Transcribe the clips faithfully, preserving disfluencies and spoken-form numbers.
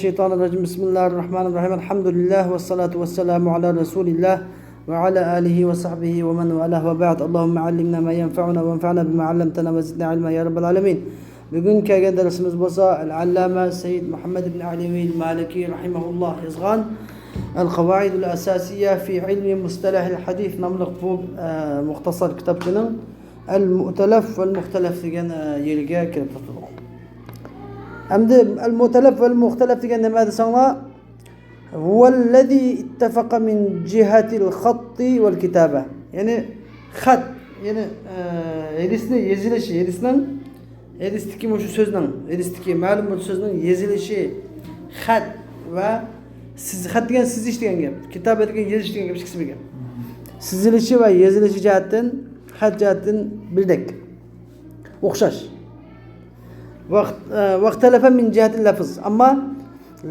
الشيطان الرجيم. بسم الله الرحمن الرحيم. الحمد لله والصلاة والسلام على رسول الله وعلى آله وصحبه ومن والاه وبعد. اللهم علمنا ما ينفعنا وانفعنا بما علمتنا وزدنا علما يا رب العالمين. بۈگۈن كەلگەن دەرسىمىز بولسا ئەل-ئەللامە سەيىد مۇھەممەد ئىبن ئەلىۋى ئەل-مالىكى رەھىمەھۇللاھ يازغان ئەل-قاۋائىدۇل ئەساسىيە فى ئىلمى مۇستەلەھىل ھەدىس ناملىق بۇ، ئە، مۇختەسەر كىتابچىنىڭ ئەل-مۇئتەلەف ۋەل مۇختەلەف دېگەن، ئە، يېرىگە كېلىپ توختىدۇق. ئەمدى ئەل-مۇئتەلەف ۋەل مۇختەلەف دېگەن نېمە دېسەڭلار، ھۇۋەللەزى ئىتتەفەقە مىن جىھەتىل خەتتى ۋەل كىتابە. يەنى خەت، يەنى، ئە، ھەدىسنى يېزىلىشى، ھەدىسنىڭ، ھەدىستىكى مۇشۇ سۆزنىڭ، ھەدىستىكى مەلۇم بىر سۆزنىڭ يېزىلىشى، خەت ۋە سىز-، خەت دېگەن سىزىش دېگەن گەپ، كىتابە دېگەن يېزىش دېگەن گەپ، ئىككىسى بىر گەپ. سىزىلىشى ۋە يېزىلىشى جەھەتتىن، خەت جەھەتتىن بىردەك، ئوخشاش. ۋەخ-، ئە، ۋەختەلەفە مىن جىھەتىل لەفز. ئەمما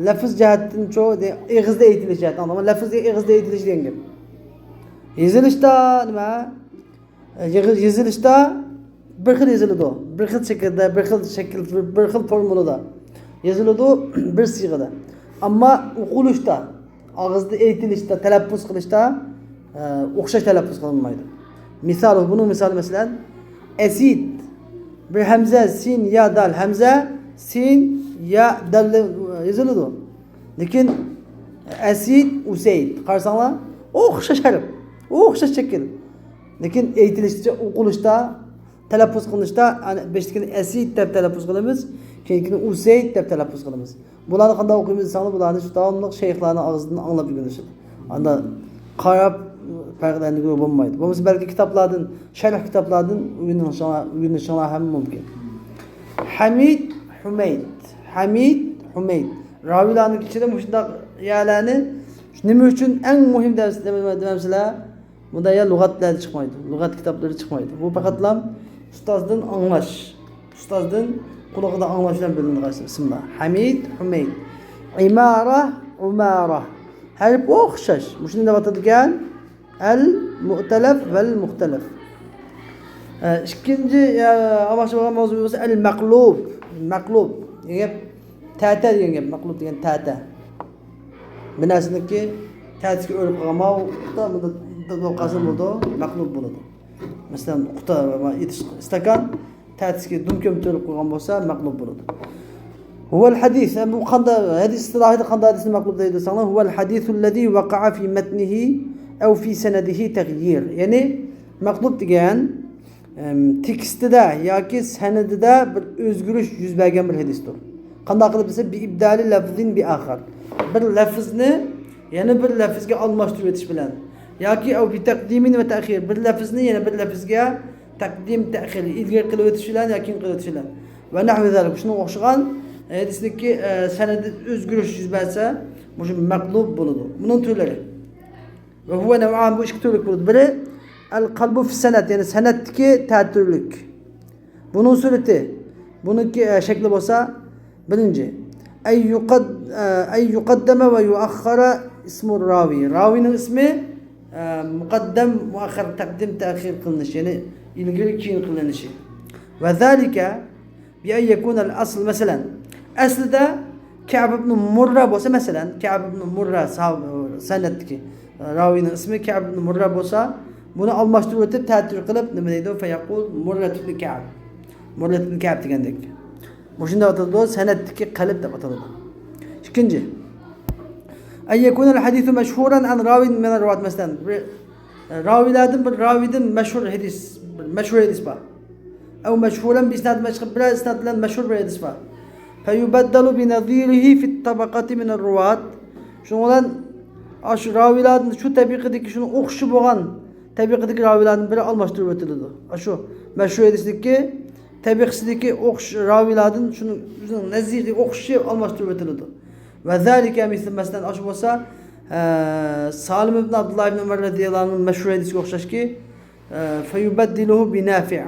لەفز جەھەتتىنچۇ، دە-، ئېغىزدا ئېيتىلىش جەھەتتىن ئاڭلاڭ. لەفز ئېغىزدا ئېيتىلىش دېگەن گەپ. يېزىلىشتا نېمە؟ يېغىز-، يېزىلىشتا بىر خىل يېزىلىدۇ. بىر خىل شەكىلدە، بىر خىل شەكىل، بىر خىل فورمۇلىدا يېزىلىدۇ، بىر سىيغىدا. ئەمما ئوقۇلۇشتا، ئاغزىدا ئېيتىلىشتا، تەلەپپۇز قىلىشتا، ئە، ئوخشاش تەلەپپۇز قىلىنمايدۇ. مىسال، بۇنىڭ مىسالى مەسىلەن، ئەسىد. بىر ھەمزە، سىن، يا، دال، ھەمزە، سىن، يا، دال يېزىلىدۇ. لېكىن ئەسىد، ئۇسەيد. قارىساڭلار، ئوخشاش ھەرپ، ئوخشاش شەكىل. لېكىن ئېيتىلىشىچە، ئوقۇلۇشتا، تەلەپپۇز قىلىنىشتا، ئەنە، بېشىدىكىنى ئەسىد دەپ تەلەپپۇز قىلىمىز، كېيىنكىنى ئۇسەيد دەپ تەلەپپۇز قىلىمىز. بۇلارنى قانداق ئوقۇيمىز دېسەڭلار، بۇلارنى شۇ داۋاملىق شەيخلارنىڭ ئاغزىدىن ئاڭلاپ ئۆگىنىش. ئاندا قاراپ، پەرقلەندۈرگىلى بولمايدۇ. بولمىسا بەلكى كىتابلاردىن، شەرھ كىتابلاردىن ئۆگىنىشىڭلار، ئۆگىنىشىڭلار ھەم مۇمكىن. ھەمىد، ھۈمەيد. ھەمىد، ھۈمەيد. راۋىلارنىڭ ئىچىدە مۇشۇنداق يەرلەرنى نېمە ئۈچۈن ئەڭ مۇھىم دەپ، دەپ، دەپ، دەپسىلەر؟ بۇندا يا لۇغەتلەردە چىقمايدۇ، لۇغەت كىتابلىرى چىقمايدۇ. بۇ پەقەتلا ئۇستازدىن ئاڭلاش، ئۇستازدىن قۇلىقىدا ئاڭلاش بىلەن بىلىنىدىغان ئىسىملار. ھەمىد، ھۈمەيد. ئىمارە، ئۇمارە. ھەرپ ئوخشاش. مۇشۇنى دەۋاتىدىكەن. ئەل مۇئتەلەف ۋەل مۇختەلەف. ئە، ئىككىنچى، ئە، ئالماقچى بولغان ماۋزۇ بولسا ئەل مەقلۇب. مەقلۇب دېگەن گەپ تەتە دېگەن گەپ. مەقلۇب دېگەن تەتە. بىر نەرسىنىڭكى تەتىسىگە ئۆرۈپ قالغان ماۋۇ، بۇندا، بۇندا بولۇپ قالسا بولىدۇ، مەقلۇب بولىدۇ. مەسىلەن، قۇتا، ئېتىش، ئىستاكان تەتىسىگە دۈم كۆمۈپ تۆرۈپ قويغان بولسا، مەقلۇب بولىدۇ. ھۇۋەل ھەدىس، بۇ قانداق، ھەدىس ئىستىلاھىدا قانداق ھەدىسنى مەقلۇب دەيدۇ دېسەڭلار، ھۇۋەل ھەدىسۇللەزى ۋەقەئە فى مەتنىھى ئەۋ فى سەنەدىھى تەغيىر. يەنى، مەقلۇب دېگەن، ئەم، تېكىستىدە ياكى سەنىدىدە بىر ئۆزگىرىش يۈز بەرگەن بىر ھەدىستۇر. قانداق قىلىپ دېسە، بى ئىبدالى لەفزىن بى ئاخار. بىر لەفزنى يەنە بىر لەفزگە ئالماشتۇرۇۋېتىش بىلەن. ياكى ئەۋ بى تەقدىمىن ۋە تەخىر. بىر لەفزنى يەنە بىر لەفزگە تەقدىم، تەخىر، ئىلگىرى قىلىۋېتىش بىلەن ياكى كېيىن قىلىۋېتىش بىلەن. ۋە نەھۋى زالىك. شۇنىڭغا ئوخشىغان، ئە، ھەدىسنىڭكى، ئە، سەنىدى ئۆزگىرىش يۈز بەرسە، مۇشۇ مەقلۇب بولىدۇ. بۇنىڭ تۈرلىرى. ۋە ھۇۋە نەۋئان، بۇ ئىككى تۈرلۈك بولىدۇ. بىرى، ئەل قەلبۇ فىس سەنەد، يەنى سەنەدتىكى تەتۈرلۈك. بۇنىڭ سۈرىتى، بۇنىڭكى، ئە، شەكلى بولسا، بىرىنچى، ئەي يۇقەد-، ئە، ئەي يۇقەددەمە ۋە يۇئەخخەرە ئىسمۇر راۋى. راۋىنىڭ ئىسمى، ئە، مۇقەددەم، مۇئەخخەر، تەقدىم، تەخىر قىلىنىشى، يەنى ئىلگىرى، كېيىن قىلىنىشى. ۋە زالىكە، بىئەن يەكۇنەل ئەسل، مەسىلەن، ئەسلىدە كەئب ئىبنى مۇررە بولسا، مەسىلەن، كەئب ئىبنى مۇررە ساھاب-، سەنەدتىكى راۋىنىڭ ئىسمى كەئب ئىبنى مۇررە بولسا، بۇنى ئالماشتۇرۇۋېتىپ، تەتۈر قىلىپ، نېمە دەيدۇ؟ فەيەقۇل مۇررەت ئىبنى كەئب. مۇررەت ئىبنى كەئب دېگەندەك. مۇشۇنداق ئاتىلىدۇ، سەنەدتىكى قەلب دەپ ئاتىلىدۇ. ئىككىنچى. ئەن يەكۇنەل ھەدىسۇ مەشھۇرەن ئەن راۋىن مىنەر رۇۋات، مەسىلەن، بىر راۋىلاردىن، بىر راۋىدىن مەشھۇر ھەدىس، بىر مەشھۇر ھەدىس بار. ئەۋ مەشھۇرەن بىسناد مەشھۇر، بىرەر ئىسناد بىلەن مەشھۇر بىر ھەدىس بار. فيبدل بنظيره في الطبقة من الرواة. شۇنىڭ بىلەن ئاشۇ راۋىلاردىن شۇ تەبىقىدىكى شۇنىڭ ئوخشىشى بولغان تەبىقىدىكى راۋىلاردىن بىرى ئالماشتۇرۇپ ئۆتۈلىدۇ. ئاشۇ مەشھۇر ھەدىسنىڭكى تەبىقىسىدىكى ئوخش-، راۋىلاردىن شۇنىڭ ئۆزىنىڭ نەزىرى ئوخشىشى ئالماشتۇرۇپ ئۆتۈلىدۇ. ۋە زالىكە مىسلى، مەسىلەن، ئاشۇ بولسا، ئە، سالىم ئىبن ئابدۇللا ئىبن ئۆمەر رەزىياللاھۇ ئەنھۇ مەشھۇر ھەدىسكە ئوخشاشكى، ئە، فيبدله بنافع.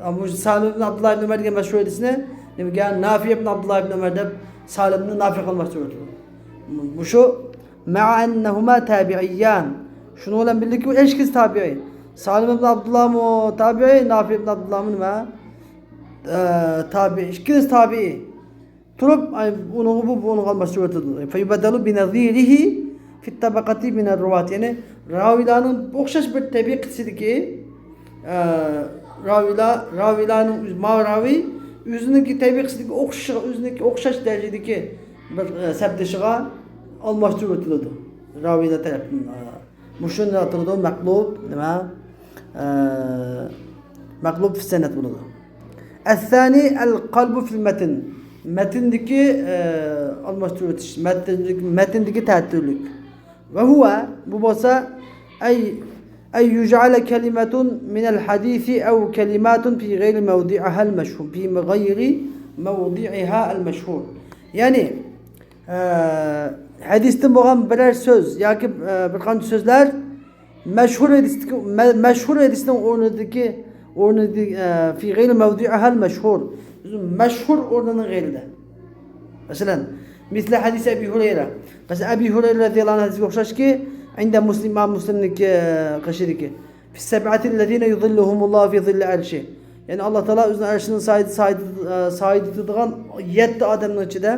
ئە، بۇ سالىم ئىبن ئابدۇللا ئىبن ئۆمەر دېگەن مەشھۇر ھەدىسنى نېمىگە؟ نافىئ ئىبن ئابدۇللا ئىبن ئۆمەر دەپ سالىمنى نافىئغا ئالماشتۇرۇۋېتىدۇ. مۇشۇ مع أنهما تابعيان. شۇنىڭ بىلەن بىرلىكتە ئۇ ھەر ئىككىسى تابىئىي. سالىم ئىبن ئابدۇللامۇ تابىئىي، نافىئ ئىبن ئابدۇللامۇ نېمە؟ ئە، تابىئىي. ئىككىلىسى تابىئىي. تۇرۇپ، ئاي، ئۇنىڭغا بۇ، بۇ ئۇنىڭغا ئالماشتۇرۇۋېتىلىدۇ. فيبدل بنظيره في الطبقة من الرواة. يەنى راۋىلارنىڭ ئوخشاش بىر تەبىقىسىدىكى، ئە، راۋىلار، راۋىلارنىڭ ئۆز-، ما راۋى ئۆزىنىڭكى تەبىقىسىدىكى ئوخشىشىغا، ئۆزىنىڭكى ئوخشاش دەرىجىدىكى بىر، ئە، سەپدىشىغا ئالماشتۇرۇۋېتىلىدۇ. راۋىلار تەرەپتىن، ئە، مۇشۇنى ئاتىلىدۇ مەقلۇب، نېمە؟ ئە، مەقلۇب فىسسەنەت بولىدۇ. الثاني القلب في المتن. مەتندىكى، ئە، ئالماشتۇرۇۋېتىش، مەتندىكى، مەتندىكى تەتۈرلۈك. وهو، بۇ بولسا، أي، أن يجعل كلمة من الحديث أو كلمات في غير موضعها المشهور، في غير موضعها المشهور. يەنى، ئە، ھەدىستىن بولغان بىرەر سۆز ياكى، ئە، بىر قانچە سۆزلەر مەشھۇر ھەدىستىكى، مە-، مەشھۇر ھەدىسنىڭ ئورنىدىكى، ئورنىدىكى، ئە، في غير موضعها المشهور. مەشھۇر ئورنىنىڭ غەيرىدە. مەسىلەن، مثل حديث أبي هريرة. مەسىلەن، ئەبى ھۇرەيرە رەزىياللاھۇ ئەنھۇ ھەدىسىگە ئوخشاشكى، عند مسلم، ئىمام مۇسلىمنىڭكى، ئە، قېشىدىكى. في السبعة الذين يظلهم الله في ظل عرشه. يەنى ئاللا تائالا ئۆزىنىڭ ئەرشىنىڭ سايىدى، سايىدى، ئە، سايىدى تۇتىدىغان يەتتە ئادەمنىڭ ئىچىدە،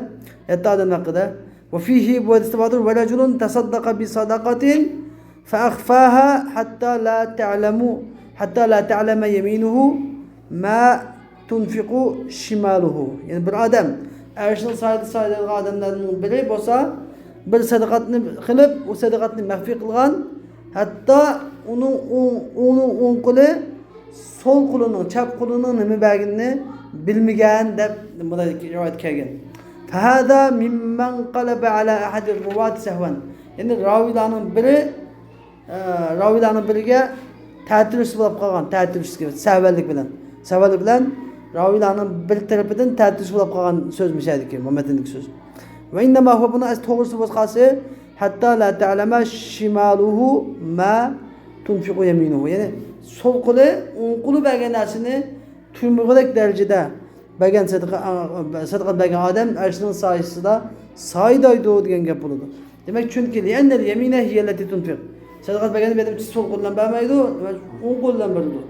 يەتتە ئادەم ھەققىدە. وفيه، بۇ ھەدىستە باردۇر، ورجل تصدق بصدقة فأخفاها حتى لا تعلم، حتى لا تعلم يمينه ما تنفق شماله. يەنى بىر ئادەم ئەرشنىڭ سايىدى، سايىدىغان ئادەملەرنىڭ بىرى بولسا، بىر سەدىقەتنى قىلىپ، ئۇ سەدىقەتنى مەخپىي قىلغان، ھەتتا ئۇنىڭ ئوڭ، ئۇنىڭ ئوڭ قولى سول قولىنىڭ، چەپ قولىنىڭ نېمە بەرگىنىنى بىلمىگەن دەپ بۇنداق رىۋايەت كەلگەن. فهذا ممن قلب على أحد الرواة سهوا. يەنى راۋىلارنىڭ بىرى، ئە، راۋىلارنىڭ بىرىگە تەتۈرۈس بولۇپ قالغان، تەتۈرۈس، سەھۋەنلىك بىلەن. سەھۋەنلىك بىلەن راۋىلارنىڭ بىر تەرىپىدىن تەتۈرۈس بولۇپ قالغان سۆز مۇشۇ يەردىكى، بۇ مەتندىكى سۆز. وإنما هو، بۇنىڭ ئەسلى توغرىسى بولسا قالسا، حتى لا تعلم شماله ما تنفق يمينه. يەنى سول قولى ئوڭ قولى بەرگەن نەرسىنى تۇيمىغۇدەك دەرىجىدە بەرگەن سەدىقە، سەدىقە بەرگەن ئادەم ئەرشنىڭ سايىسىدا سايىدايدۇ دېگەن گەپ بولىدۇ. دېمەك، چۈنكى لأن اليمين هي التي تنفق. سەدىقە بەرگەندە بۇ ئادەم سول قول بىلەن بەرمەيدۇ، دېمەك، ئوڭ قول بىلەن بېرىدۇ.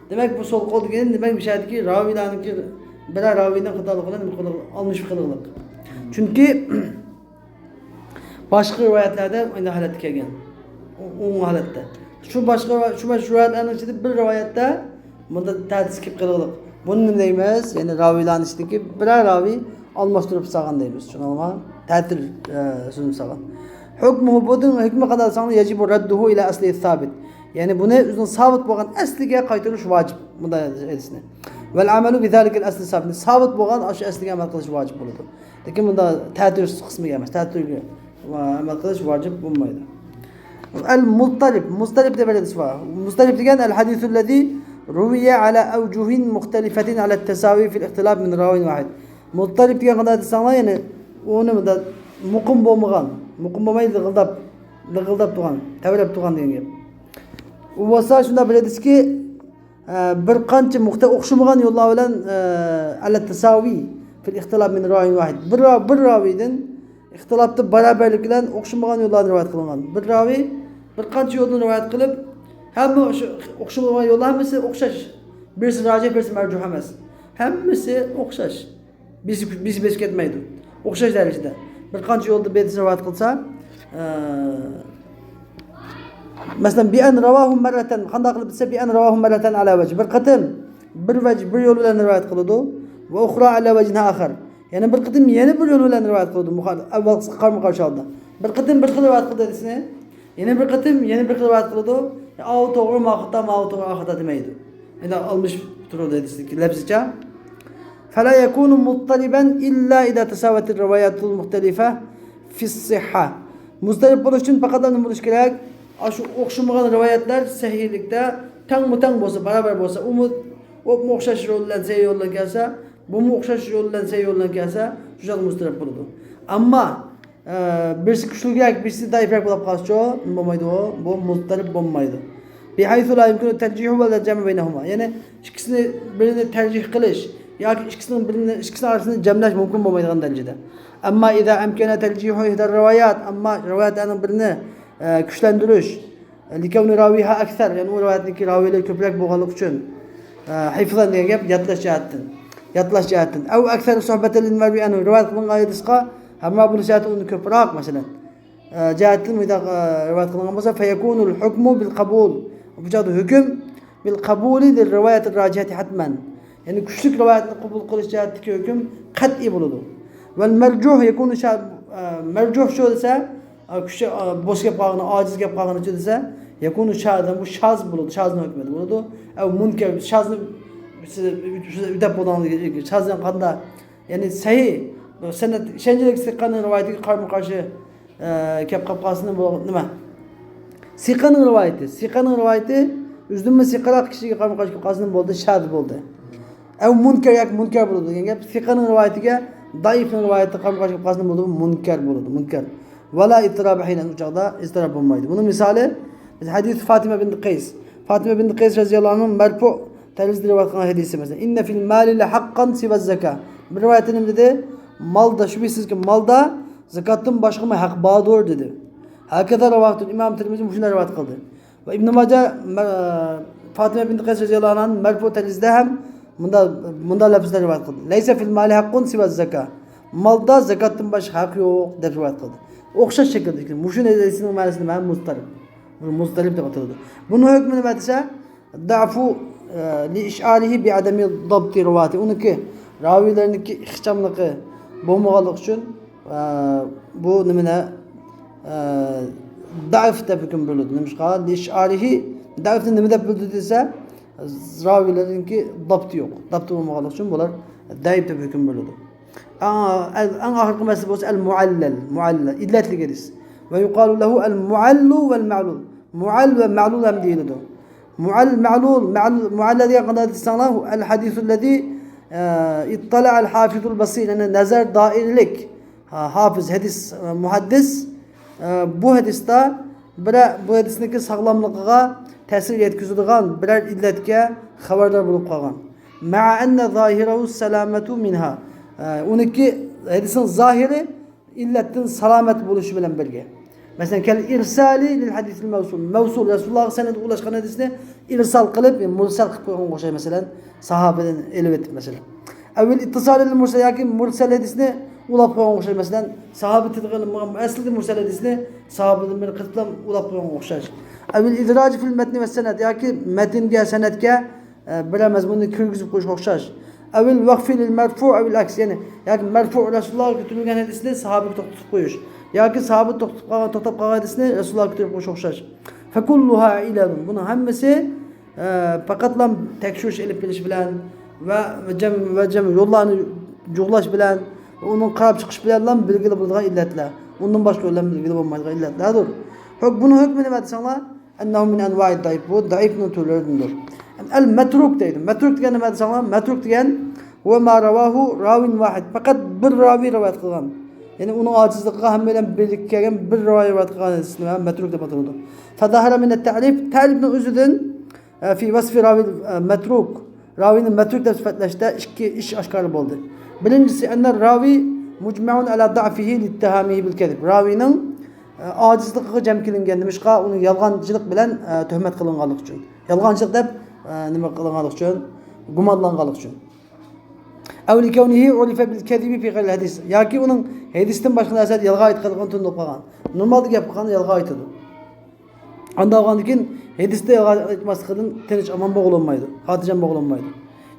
دېمەك، بۇ سول قول دېگىنى، دېمەك، مۇشۇ يەردىكى راۋىلارنىڭكى، بىرەر راۋىنىڭ خاتالىقى بىلەن نېمە قىلىدۇ؟ ئالمىشىپ قىلىدۇ. چۈنكى باشقا رىۋايەتلەردە ئاينى ھالەتتە كەلگەن. ئوڭ ھالەتتە. شۇ باشقا، شۇ، شۇ رىۋايەتلەرنىڭ ئىچىدە بىر رىۋايەتتە بۇندا تەتۈرۈس كېلىپ قېلىقلىق. بۇنى نېمە دەيمىز؟ يەنى راۋىلارنىڭ ئىچىدىكى بىرەر راۋى ئالماشتۇرۇپ سالغان دەيمىز. شۇنىڭغا تەتۈر، ئە، سۆزىنى سالغان. حكمه، بۇنىڭ ھۆكمى قانداق دېسەڭلار، يجب رده إلى أصله الثابت. يەنى بۇنى ئۆزىنىڭ سابىت بولغان ئەسلىگە قايتۇرۇش ۋاجىپ. بۇنداق ھەدىسنى. والعمل بذلك الأصل الثابت. سابىت بولغان ئاشۇ ئەسلىگە ئەمەل قىلىش ۋاجىپ بولىدۇ. لېكىن بۇندا تەتۈر قىسمىگە ئەمەس، تەتۈرگە ئەمەل قىلىش ۋاجىپ بولمايدۇ. المضطرب، مۇزتەرىپ دەپ بىر ھەدىس بار. مۇزتەرىپ دېگەن الحديث الذي روي على أوجه مختلفة على التساوي في الاختلاف من راو واحد. مۇزتەرىپ دېگەن قانداق دېسەڭلار، يەنى ئۇنى مۇقىم بولمىغان، مۇقىم بولماي لىغىلداپ، لىغىلداپ تۇرغان، تەۋرەپ تۇرغان دېگەن گەپ. ئۇ بولسا شۇنداق بىر ھەدىسكى، ئە، بىر قانچە مۇخت-، ئوخشىمىغان يوللار بىلەن، ئە، على التساوي في الاختلاف من راو واحد. بىر را-، بىر راۋىدىن ئىختىلاپتا بارابەرلىك بىلەن ئوخشىمىغان يوللارنى رىۋايەت قىلغان. بىر راۋى بىر قانچە يولدىن رىۋايەت قىلىپ، ھەممە ئوخش-، ئوخشىمىغان يوللار ھەممىسى ئوخشاش. بىرسى راجىھ، بىرسى مەرجۇھ ئەمەس. ھەممىسى ئوخشاش. بىرسى، بىرسى بېسىپ كەتمەيدۇ. ئوخشاش دەرىجىدە. بىر قانچە يولدا بىر ھەدىسنى رىۋايەت قىلسا، ئە، مەسىلەن، بأن رواه مرة، قانداق قىلىپ دېسە، بأن رواه مرة على وجه. بىر قېتىم، بىر ۋەج-، بىر يول بىلەن رىۋايەت قىلىدۇ. وأخرى على وجه آخر. يەنە بىر قېتىم يەنە بىر يول بىلەن رىۋايەت قىلىدۇ. مۇخال-، ئەۋۋەلقىسىغا قارىمۇ قارشى ھالدا. بىر قېتىم بىر خىل رىۋايەت قىلىدۇ ھەدىسنى. يەنە بىر قېتىم يەنە بىر خىل رىۋايەت قىلىدۇ. يا ئاۋۇ توغرا، ماۋۇ خاتا، ماۋۇ توغرا، ئاۋۇ خاتا دېمەيدۇ. يەنە ئالمىشىپ تۇرىدۇ ھەدىستىكى لەپزىچە. فلا يكون مضطربا إلا إذا تساوت الروايات المختلفة في الصحة. مۇزتەرىپ بولۇش ئۈچۈن پەقەت نېمە بولۇش كېرەك؟ ئاشۇ ئوخشىمىغان رىۋايەتلەر سەھىھلىكتە تەڭمۇ تەڭ بولسا، باراۋەر بولسا، ئۇمۇ ئوپمۇ ئوخشاش يول بىلەن سەھىھ يول بىلەن كەلسە، بۇمۇ ئوخشاش يول بىلەن سەھىھ يول بىلەن كەلسە، شۇ چاغدا مۇزتەرىپ بولىدۇ. ئەمما ئە، بىرسى كۈچلۈكرەك، بىرسى زەئىپرەك بولۇپ قالسىچۇ، نېمە بولمايدۇ ئۇ؟ بۇ مۇزتەرىپ بولمايدۇ. بىھەيسۇ لا يۇمكىنۇ تەرجىھۇ ۋە لە جەمئۇ بەينەھۇما. يەنى ئىككىسىنى، بىرىنى تەرجىھ قىلىش ياكى ئىككىسىنىڭ بىرىنى، ئىككىسىنىڭ ئارىسىنى جەملەش مۇمكىن بولمايدىغان دەرىجىدە. ئەمما ئىزا ئەمكەنە تەرجىھۇ ئىھدەر رىۋايات، ئەمما رىۋايەتلەرنىڭ بىرىنى، ئە، كۈچلەندۈرۈش، لىكەۋنى راۋىھا ئەكسەر، يەنى ئۇ رىۋايەتنىڭكى راۋىلىرى كۆپرەك بولغانلىقى ئۈچۈن، ئە، ھىفزەن دېگەن گەپ يادلاش جەھەتتىن. ياتلاش جەھەتتىن. أو أكثر صحبة للمروي عنه، رىۋايەت قىلىنغان ھەدىسقا ھەمراھ بولۇش جەھەتتىن ئۇنىڭ كۆپرەك، مەسىلەن، ئە، جەھەتتىن مۇنداق، ئە، رىۋايەت قىلىنغان بولسا، فيكون الحكم بالقبول، بۇ چاغدا ھۆكۈم بالقبول للرواية الراجحة حتما، يەنى كۈچلۈك رىۋايەتنى قوبۇل قىلىش جەھەتتىكى ھۆكۈم قەتئىي بولىدۇ. والمرجوح يكون شا-، ئە، مەرجۇھ شۇ دېسە، ئە، كۈچى، ئە، بوش گەپ قالغىنى، ئاجىز گەپ قالغىنىچۇ دېسە، يكون شاذا، بۇ شاز بولىدۇ، شازنىڭ ھۆكمىدە بولىدۇ. ئەو مۇنكەر، شازنى سىز ئۆتەپ بولدىڭىز، شازنىڭ قاندا، يەنى سەھىھ، سەنەد، ئىشەنچلىك سىقانىڭ رىۋايىتىگە قارىمۇ قارشى، ئە، كەپ قاپ قالسىنى بۇ نېمە؟ سىقانىڭ رىۋايىتى، سىقانىڭ رىۋايىتى ئۆزىدىنمۇ سىقىراق كىشىگە قارىمۇ قارشى كەپ قالسىنى بولدى، شاز بولدى. ئەو مۇنكەر ياكى مۇنكەر بولىدۇ دېگەن گەپ. سىقانىڭ رىۋايىتىگە دەئىفنىڭ رىۋايىتى قارىمۇ قارشى كەپ قالسىنى بولدى، بۇ مۇنكەر بولىدۇ، مۇنكەر. ولا اضطراب حينئذ، ئۇ چاغدا ئىزتىراپ بولمايدۇ. بۇنىڭ مىسالى، بىز ھەدىس فاتىمە بىنت قەيس. فاتىمە بىنت قەيس رەزىياللاھۇ ئەنھۇ مەرفۇ تەرزدە رىۋايەت قىلغان ھەدىسى، مەسىلەن، إن في المال لحقا سوى الزكاة. بىر رىۋايەتتە نېمە دېدى؟ مالدا، شۈبھىسىزكى، مالدا زاكاتتىن باشقىمۇ ھەق باردۇر، دېدى. هكذا رواه، ئىمام تىرمىزى مۇشۇنداق رىۋايەت قىلدى. ۋە ئىبن ماجە مە-، فاتىمە بىنت قەيس رەزىياللاھۇ ئەنھانىڭ مەرفۇ تەرزىدە ھەم مۇندا، مۇندا لەپزدە رىۋايەت قىلدى. ليس في المال حق سوى الزكاة. مالدا زاكاتتىن باشقا ھەق يوق، دەپ رىۋايەت قىلدى. ئوخشاش شەكىلدە، مۇشۇ ھەدىسنىڭ مەنىسى نېمە؟ مۇزتەرىپ. بۇ مۇزتەرىپ دەپ ئاتىلىدۇ. بۇنىڭ ھۆكمى نېمە دېسە، ضعف، ئە، لإشعاره بعدم ضبط رواته. ئۇنىڭكى راۋىيلەرنىڭكى ئىخچاملىقى بولمىغانلىقى ئۈچۈن، ئە، بۇ نېمىنى، ئە، ضعف دەپ ھۆكۈم بېرىلىدۇ. نېمىشقا؟ لإشعاره، ضعفنى نېمە دەپ بىلدى دېسە، راۋىيلەرنىڭكى ضبط يوق. ضبط بولمىغانلىقى ئۈچۈن بۇلار ضعيف دەپ ھۆكۈم بېرىلىدۇ. ئەڭ، ئەڭ ئاخىرقى مەسىلە بولسا ئەل مۇئەللەل، مۇئەللەل، ئىللەتلىك ھەدىس. ويقال له المعل والمعلول. مۇئەل ۋە مەلۇل ھەم دېيىلىدۇ. مۇئەل، مەلۇل، مەل-، مۇئەللەل دېگەن قانداق دېسەڭلار، الحديث الذي، ئە، اطلع الحافظ البصير، يەنى نەزەر دائىرىلىك، ھا-، ھافىز، ھەدىس، ئە، مۇھەددىس، ئە، بۇ ھەدىستا بىرە-، بۇ ھەدىسنىڭكى ساغلاملىقىغا تەسىر يەتكۈزىدىغان بىرەر ئىللەتكە خەۋەردار بولۇپ قالغان. مع أن ظاهره السلامة منها. ئە، ئۇنىڭكى ھەدىسنىڭ زاھىرى ئىللەتتىن سالامەت بولۇشى بىلەن بىرگە. مەسىلەن، كەل ئىرسالى لىل ھەدىسىل مەۋسۇل. مەۋسۇل، رەسۇلۇللاھقا سەنەد ئۇلاشقان ھەدىسنى ئىرسال قىلىپ، مۇرسەل قىلىپ قويغانغا ئوخشايدۇ، مەسىلەن، ساھابىدىن ئېلىۋېتىپ، مەسىلەن. ئەۋىل ئىتتىسالى لىل مۇرسەل، ياكى مۇرسەل ھەدىسنى ئۇلاپ قويغانغا ئوخشايدۇ، مەسىلەن، ساھابە تىلغا ئېلىنمىغان ئەسلىدە مۇرسەل ھەدىسنى ساھابىدىن بىر قېتىپلا ئۇلاپ قويغانغا ئوخشاش. ئەۋىل ئىدراجى فىل مەتنى ۋە سەنەد، ياكى مەتنگە، سەنەدكە ئە، بىرەر مەزمۇننى كىرگۈزۈپ قويۇشقا ئوخشاش. ئەۋىل ۋەقفى لىل مەرفۇ ئەۋىل ئەكس، يەنى ياكى مەرفۇ رەسۇلۇللاھقا كۆتۈرۈلگەن ھەدىسنى ساھابىگە توختىتىپ قويۇش. ياكى ساھابە توختىتىپ قالغان، توختاپ قالغان ھەدىسنى رەسۇلۇللاھقا كۆتۈرۈپ قويۇشقا ئوخشاش. فكلها علل. بۇنىڭ ھەممىسى، ئە، پەقەتلا تەكشۈرۈش ئېلىپ بېرىش بىلەن ۋە، ۋە جەم، ۋە جەم يوللارنى جۇغلاش بىلەن، ئۇنىڭ قاراپ چىقىش بىلەنلا بىلگىلى بولىدىغان ئىللەتلەر. ئۇندىن باشقا يول بىلەن بىلگىلى بولمايدىغان ئىللەتلەردۇر. خوش، بۇنىڭ ھۆكمى نېمە دېسەڭلار؟ أنه من أنواع الضعيف، بۇ زەئىپنىڭ تۈرلىرىدىندۇر. ئەل مەترۇك دەيدۇ. مەترۇك دېگەن نېمە دېسەڭلار؟ مەترۇك دېگەن، ھۇۋە ما رەۋاھۇ راۋىن ۋاھىد، پەقەت بىر راۋى رىۋايەت قىلغان. يەنى ئۇنىڭ ئاجىزلىقىغا ھەممەيلەن بىرلىككە كەلگەن بىر راۋى رىۋايەت قىلغان ھەدىسنى مەترۇك دەپ ئاتىلىدۇ. فظهر من التعريف، تەرىپنىڭ ئۆزىدىن، ئە، في وصف راوي، ئە، مەترۇك، راۋىنى مەترۇك دەپ سۈپەتلەشتە ئىككى ئىش ئاشكارا بولدى. بىرىنچىسى، أن الراوي مجمع على ضعفه لاتهامه بالكذب. راۋىنىڭ ئاجىزلىقىغا جەم كېلىنگەن، نېمىشقا؟ ئۇنى يالغانچىلىق بىلەن، ئە، تۆھمەت قىلىنغانلىقى ئۈچۈن. يالغانچىلىق دەپ، ئە، نېمە قىلىنغانلىقى ئۈچۈن؟ گۇمانلانغانلىقى ئۈچۈن. أو لكونه عرف بالكذب في غير الحديث. ياكى ئۇنىڭ ھەدىستىن باشقا نەرسىدە يالغان ئېيتقانلىقىنى تونۇلۇپ قالغان. نورمالدا گەپ قىلغاندا يالغان ئېيتىدۇ. ئانداق بولغاندىن كېيىن ھەدىستە يالغان ئېيتماسلىقىدىن تىنچ ئامان بولغىلىمايدۇ. خاتىرجەم بولغىلىمايدۇ.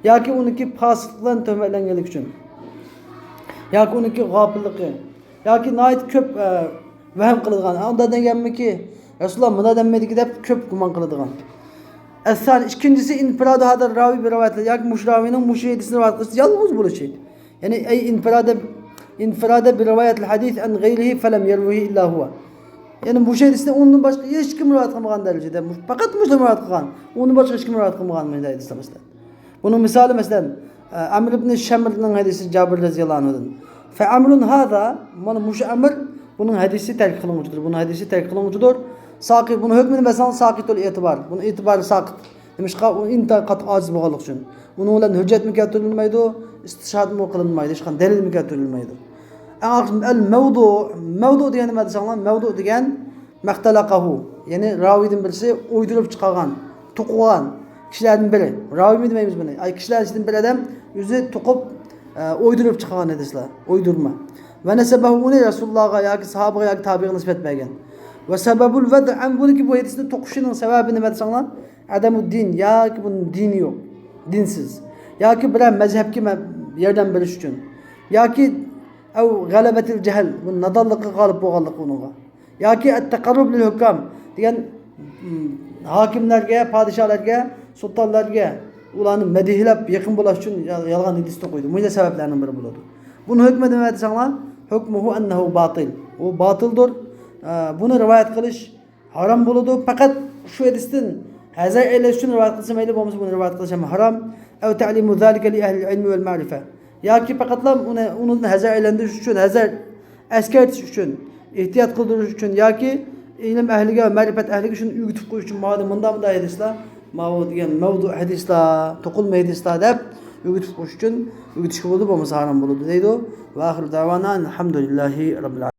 ياكى ئۇنىڭكى پاسىقلىق بىلەن تۆھمەتلەنگەنلىكى ئۈچۈن. ياكى ئۇنىڭكى غاپىللىقى. ياكى ناھايىتى كۆپ، ئە، ۋەھىم قىلىدىغان. ئۇنداق دېگەنمىكى، رەسۇلۇللا مۇنداق دېمىدىكى دەپ كۆپ گۇمان قىلىدىغان. ئەسسانى، ئىككىنچىسى، انفراد هذا الراوي برواية، ياكى مۇشۇ راۋىينىڭ مۇشۇ ھەدىسنى رىۋايەت قىلىشى يالغۇز بولۇشى. يەنى، أي انفراد، انفراد برواية الحديث عن غيره فلم يروه إلا هو. يەنى مۇشۇ ھەدىسنى ئۇنىڭدىن باشقا ھېچكىم رىۋايەت قىلمىغان دەرىجىدە، پەقەت مۇسلىم رىۋايەت قىلغان. ئۇنىڭدىن باشقا ھېچكىم رىۋايەت قىلمىغان مۇنداق ھەدىسلەر مەسىلەن. بۇنىڭ مىسالى، مەسىلەن، ئە، ئەمر ئىبنى شەمرنىڭ ھەدىسى جابىر رەزىياللاھۇ ئەنھۇدىن. فەئەمرۇن ھازا، مانا مۇشۇ ئەمر، بۇنىڭ ھەدىسى تەرك قىلىنغۇچىدۇر. بۇنىڭ ھەدىسى تەرك قىلىنغۇچىدۇر. ساقىت، بۇنىڭ ھۆكمىنى بەرسەڭ، ساقىتۇل ئېتىبار. بۇنىڭ ئېتىبارى ساقىت. نېمىشقا؟ ئۇ ئىنتايىن قاتتىق ئاجىز بولغانلىقى ئۈچۈن. ئۇنىڭ بىلەن ھۆججەتمۇ كەلتۈرۈلمەيدۇ، ئىستىشھادمۇ قىلىنمايدۇ، ھېچقانداق دەلىلمۇ كەلتۈرۈلمەيدۇ. ئەڭ ئاخىرى ئەل مەۋدۇ. مەۋدۇ دېگەن نېمە دېسەڭلار؟ مەۋدۇ دېگەن مەختەلەقەھۇ، يەنى راۋىدىن بىرسى ئويدۇرۇپ چىقارغان، توقۇغان. كىشىلەردىن بىرى، راۋىمۇ دېمەيمىز بۇنى. ئاي، كىشىلەردىن بىر ئادەم ئۆزى توقۇپ، ئە، ئويدۇرۇپ چىقارغان ھەدىسلەر، ئويدۇرما. ۋە نەسەبەھۇ، ئۇنى رەسۇلۇللاھقا ياكى ساھابىغا ياكى تابىئىغا نىسبەت بەرگەن. ۋە سەبەبۇل ۋەد ئەن، بۇنىڭكى بۇ ھەدىسنى توقۇشىنىڭ سەۋەبى نېمە دېسەڭلار، ئەدەمۇ دىن، ياكى بۇنىڭ دىنى يوق، دىنسىز. ياكى بىرەر مەزھەپكە مە-، ياردەم بېرىش ئۈچۈن. ياكى ئەۋ غەلەبەتىل جەھل، بۇ نادانلىققا غالىب بولغانلىقى ئۇنىڭغا. ياكى ئەت-تەقەررۇب لىل ھۇكام دېگەن، م، ھاكىملەرگە، پادىشاھلارگە، سۇلتانلارگە ئۇلارنى مەدھىيەلەپ يېقىن بولاش ئۈچۈن يا-، يالغان ھەدىس توقۇيدۇ. مۇشۇنداق سەۋەبلەرنىڭ بىرى بولىدۇ. بۇنىڭ ھۆكمى نېمە دېسەڭلار، ھۇكمۇھۇ ئەننەھۇ باتىل. ئۇ باتىلدۇر. ئە، بۇنى رىۋايەت قىلىش ھارام بولىدۇ. پەقەت شۇ ھەدىستىن ھەزەر ئەيلەش ئۈچۈن رىۋايەت قىلسا مەيلى، بولمىسا بۇنى رىۋايەت قىلىش ھەم ھارام. ئەۋ تەلىمۇ زالىكە لىئەھلىل ئىلمى ۋەل مەرىفە. ياكى پەقەتلا ئۇنى، ئۇنىڭدىن ھەزەر ئەيلەندۈرۈش ئۈچۈن، ھەزەر ئەسكەرتىش ئۈچۈن، ئېھتىيات قىلدۇرۇش ئۈچۈن ياكى ئىلىم ئەھلىگە ۋە مەرىپەت ئەھلىگە شۇنى ئۆگىتىپ قويۇش ئۈچۈن، ماۋۇ مۇنداق، مۇنداق ھەدىسلەر، ماۋۇ دېگەن مەۋدۇ ھەدىسلەر، توقۇلما ھەدىسلەر دەپ ئۆگىتىپ قويۇش ئۈچۈن ئۆگىتىشكە بولىدۇ، بولمىسا ھارام بولىدۇ دەيدۇ. ۋە ئاخىرۇ دەۋانا ئەلھەمدۇلىللاھى رەببىل ئالەمىن.